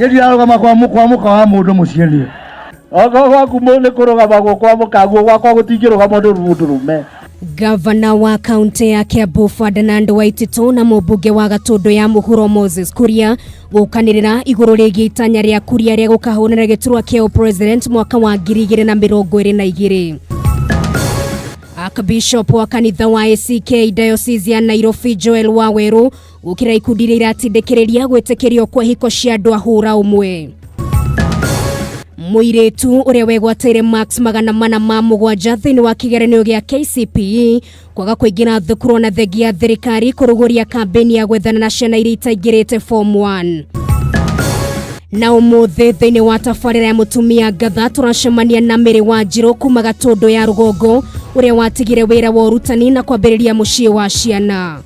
Niĩ ndirarũgama kwa kwa mũka wa mũndũ mũciĩ niĩ. Okorwo gwaku nĩ kũrũgamagwo kwa mũkaguo, gwakwa gũtingĩrũgamwo nĩ mũndũrũme. Gavana wa kaunti ya Kiambu Ferdinand Waititu na mũmbunge wa Gatũndũ ya Mũhuro Moses Kuria gũkanĩrĩra igũrũ rĩgiĩ itanya rĩa Kuria rĩa gũkahũranĩra gĩturwa kĩa ũpresident mwaka wa 2022. Archbishop wa kanitha wa ACK Diocese ya Nairobi Joel Waweru gũkĩra ikundi iria iratindĩkĩrĩria gwĩtĩkĩrio kwa ihiko cia andũ a hũra ũmwe. Mũirĩtu ũrĩa wegwatĩire marks 407 thĩinĩ wa kĩgeranio gĩa KCPE kwaga kũingĩra thukuru ona thengia ya thirikari kũrugũria kambĩni ya gwethana na ciana iria itaingĩrĩte form 1. Na ũmũthĩ thĩinĩ wa tabarĩra ya mũtumia ngatha tũracemania na Mary Wanjirũ kuma Gatũndũ ya rũgongo ũrĩa watigire wĩra wa ũrutani na kwambĩrĩria mũciĩ wa ciana.